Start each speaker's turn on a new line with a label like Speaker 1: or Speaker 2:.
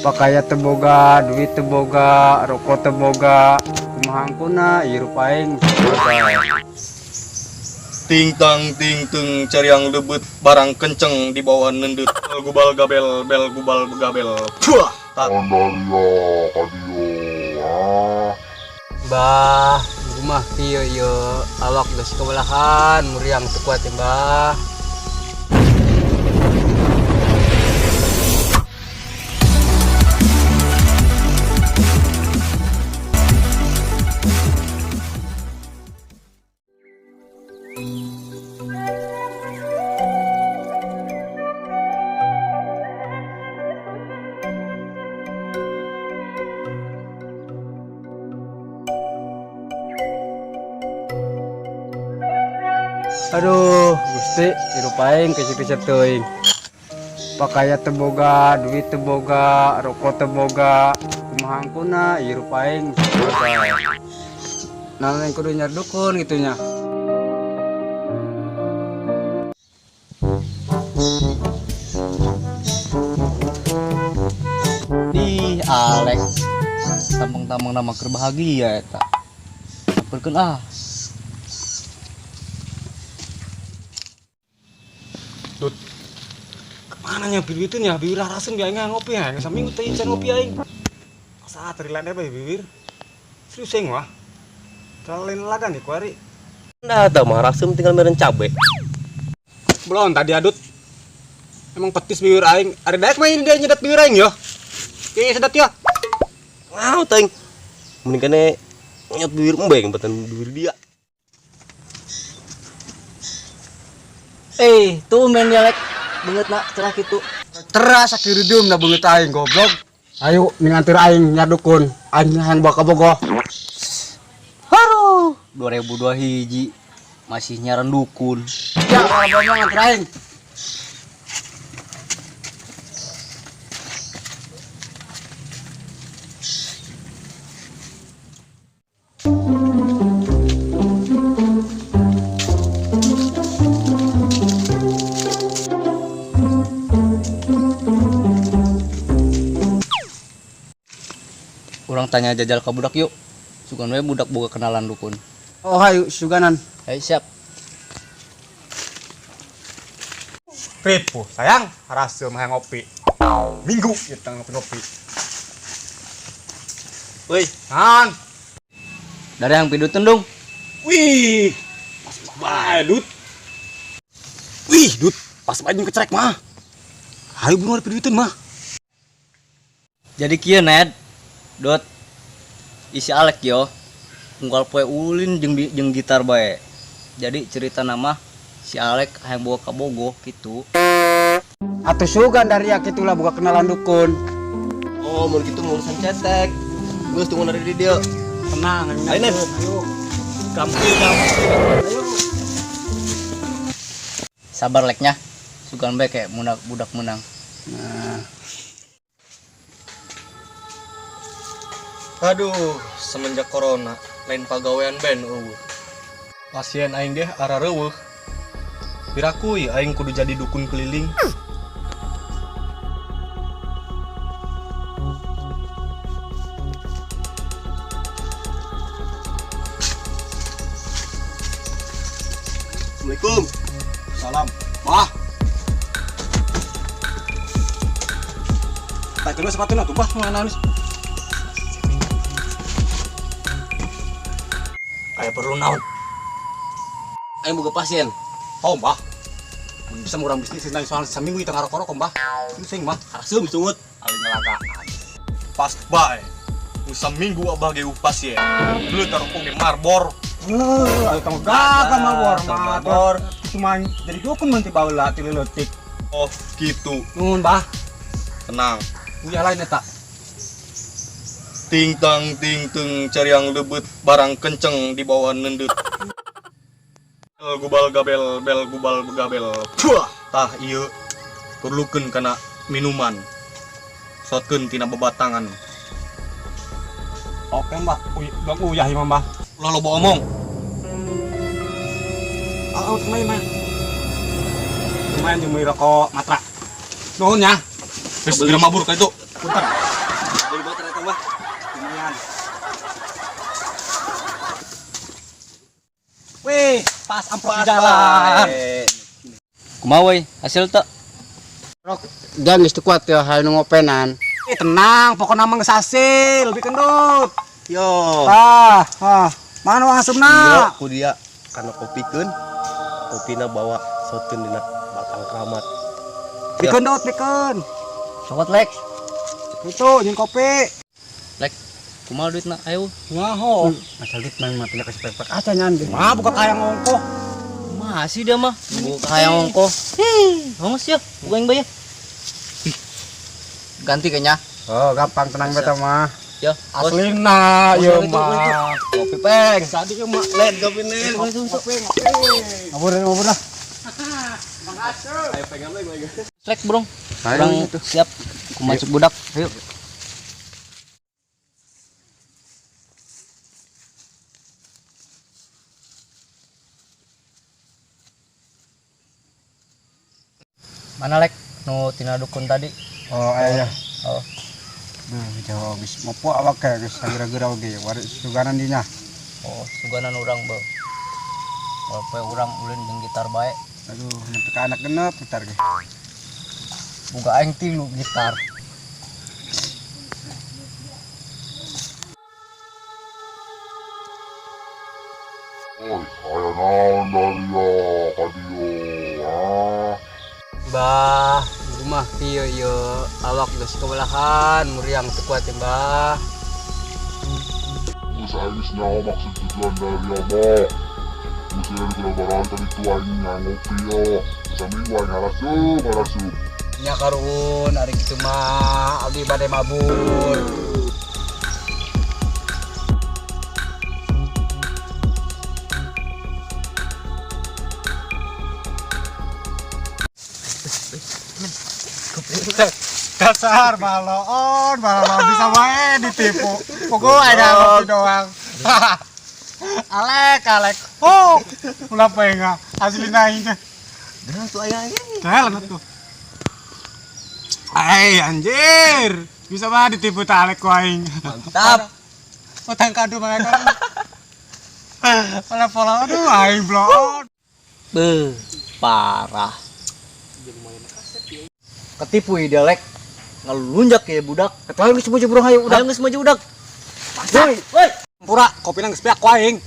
Speaker 1: Pakaya teu boga, duit teu boga, rokok teu boga, kumaha angkuna hirup aing.
Speaker 2: Ting tang ting tung cariang lebet barang kenceng di bawah nendut gubal gabel bel gubal gabel. Puah, tak.
Speaker 3: Andaria kadio ah.
Speaker 1: Bah, rumah kieu ieu awak geus kewalahan, muriang teu kuat Mbah. Aduh, Gusti, hirup aing kecil-kecil teuing. Pakaya teu boga, duit teu boga, rokok teu boga, kumaha angkuna hirup aing. Nah, yang kudu nyari dukun gitu nya.
Speaker 4: Ih, Alek. Tampang-tampang nama keur bahagia eta. Samperkeun ah.
Speaker 5: Dut. Kemana nya bibir itu nya bibir rasen biar aing ngopi ya. Saminggu teh can ngopi aing. Asa teri lain bae bibir. Serius aing wah. Terlalu lain laga nih kuari.
Speaker 6: Nah, tah mah rasem tinggal meren cabe.
Speaker 5: Belum tadi adut. Emang petis bibir aing. Ada daek mah ini dia nyedat bibir aing yo. Kayaknya sedat ya.
Speaker 6: Ngau teuing. Mending kene nyet bibir embeng batan bibir dia.
Speaker 4: Tuh main dia Lek. Beungeut na cerah kitu.
Speaker 1: Cerah sakiridum na beungeut aing goblok. Ayo ngantir aing nyar dukun. Aing hayang bawa ka Bogo.
Speaker 4: Haruh, 2002 hiji masih nyaran dukun.
Speaker 1: Ya, kalau bohong ngantir aing.
Speaker 4: Urang tanya jajal ka budak yuk. Sugan we budak boga kenalan dukun.
Speaker 1: Oh, hayu suganan.
Speaker 4: Hayu siap.
Speaker 5: Ripuh, sayang, rasa mah ngopi. Minggu kita ngopi-ngopi.
Speaker 6: Woi,
Speaker 5: Han.
Speaker 4: Dari yang pidutun dong.
Speaker 5: Wih, pas bae, Dut. Wih, Dut, pas bae jeung kecerek mah. Hayu buruan pidutun mah.
Speaker 4: Jadi kieu Ned. Dot. Isi Alek yo. Unggal poe ulin jeung gitar bae. Jadi cerita nama si Alek hayang bawa ka Bogo gitu.
Speaker 1: Atuh sugan dari ya kitulah boga kenalan dukun.
Speaker 6: Oh, mun kitu mau urusan cetek. Geus tunggu dari di dieu.
Speaker 1: Tenang,
Speaker 6: Ayo, Ned.
Speaker 1: Ayo.
Speaker 6: Gampil, gampil.
Speaker 1: Ayo.
Speaker 4: Sabar leknya. Sugan bae kayak budak menang.
Speaker 1: Nah.
Speaker 2: Aduh, semenjak corona lain pagawean ben eueuh. Pasien aing ge ara reueuh. Pirakuy aing kudu jadi dukun keliling.
Speaker 6: Assalamualaikum.
Speaker 5: Salam. Wah. Tak dulu sepatunya tuh, bah, mana nih?
Speaker 6: Kayak perlu naon. Aing boga pasien.
Speaker 5: Oh, Mbah. Bisa ngurang bisnis lain soal seminggu kita ngarokok-rokok, Mbah. Itu sing, Mbah.
Speaker 6: Hareum sungut.
Speaker 5: Aing ngelagaan.
Speaker 2: Pas bae. Nu saminggu abah ge pasien. Beuleut rokok ge marbor.
Speaker 5: Ayo kamu gagal marbor,
Speaker 2: Marbor.
Speaker 5: Cuma jadi dukun mun ti baheula ti leutik.
Speaker 2: Oh, gitu.
Speaker 5: Nuhun, Mbah.
Speaker 2: Tenang.
Speaker 5: Uya lain eta.
Speaker 2: Ting tang ting tung cariang lebet barang kenceng di bawah nendut. Bel gubal gabel bel gubal gabel. Puah, tah ieu perlukeun kana minuman. Sotkeun tina bebatangan.
Speaker 5: Oke, Mbah. Uy, dong uyah ieu mah, Mbah.
Speaker 2: Ulah loba omong.
Speaker 5: Oh, lumayan, Mbah. Lumayan jeung meuli rokok matra. Nuhun ya.
Speaker 2: Geus geura mabur ka itu.
Speaker 5: Punten.
Speaker 6: Beli motor eta mah.
Speaker 5: Lumayan. Wih, pas amplop di jalan.
Speaker 4: Kumaha woi, hasil teu?
Speaker 1: Rok, dan geus teu kuat ya hayu nu ngopenan.
Speaker 5: Eh, tenang, pokoknya mah geus hasil, lebih kendut.
Speaker 6: Yo.
Speaker 5: Ah, ah. Mana uang
Speaker 6: Iya,
Speaker 5: asupna?
Speaker 6: ku dia kana kopikeun. Kopina bawa soteun dina batang keramat.
Speaker 5: Bikeun dot, bikeun.
Speaker 4: Cokot Lex.
Speaker 5: Itu jeung kopi.
Speaker 4: Lex, kumaha duitna? Ayo.
Speaker 5: Nyaho.
Speaker 1: Asal duit mah mah pindah ke sepek aja nyan.
Speaker 5: Mah buka kaya ngongkoh.
Speaker 4: Masih dia mah. Buka hayang ongkoh. Hongus ya, buka yang bayar. Ih. Ganti kayaknya.
Speaker 1: Oh, gampang tenang beta mah.
Speaker 4: Ya, bos.
Speaker 5: Aslina
Speaker 4: Bos,
Speaker 5: ieu
Speaker 4: itu,
Speaker 5: mah.
Speaker 4: Kopi peng.
Speaker 5: Tadi ieu mah
Speaker 6: Led kopi nih.
Speaker 5: ngopi ngopi.
Speaker 1: Ngabur ngabur lah.
Speaker 6: Ayo pengen lagi.
Speaker 4: Lek, bro.
Speaker 1: Ayo,
Speaker 4: Urang
Speaker 1: gitu.
Speaker 4: siap. Ku masuk budak. Ayo. Mana Lek? Nu tina dukun tadi.
Speaker 1: Oh, aya.
Speaker 4: Oh.
Speaker 1: Duh, jauh geus mopo awak kayak geus sagira-gira oge wari suganan dinya.
Speaker 4: Oh, suganan urang beuh. Walaupun urang ulin jeung gitar bae.
Speaker 1: Aduh, nepi ka anak genep gitar ge.
Speaker 4: Boga aing tilu gitar.
Speaker 3: Oi, aya naon daria ka dieu ah.
Speaker 1: Bah, rumah kieu ieu awak geus kewalahan muriang teu kuat ya, Mbah.
Speaker 3: Geus aing geus nyaho maksud tujuan daria mah. Geus aya nu kulabaran tadi tu aing ngopi yo. Saminggu aing harasup harasup.
Speaker 1: Nya karuhun ari kitu mah abdi bade mabur.
Speaker 5: Dasar baloon, baloon bisa wae ditipu. Pokoknya ada ngopi doang. Alek, alek. Oh, ulah penga. Aslina aing teh.
Speaker 6: Dah tuh aya ini.
Speaker 5: Jalan tuh. Ay, anjir. Bisa banget ditipu ta alek ku aing.
Speaker 4: Mantap.
Speaker 5: Utang kado banget kan. Pola pola aduh aing bloon.
Speaker 4: Beuh, parah. Ketipu ieu dia Lek. Ngelunjak ya budak.
Speaker 1: Kecuali geus maju burung hayu udah.
Speaker 4: Ayo geus maju budak.
Speaker 5: Woi,
Speaker 4: Woi.
Speaker 5: Pura, kopina geus beak ku aing.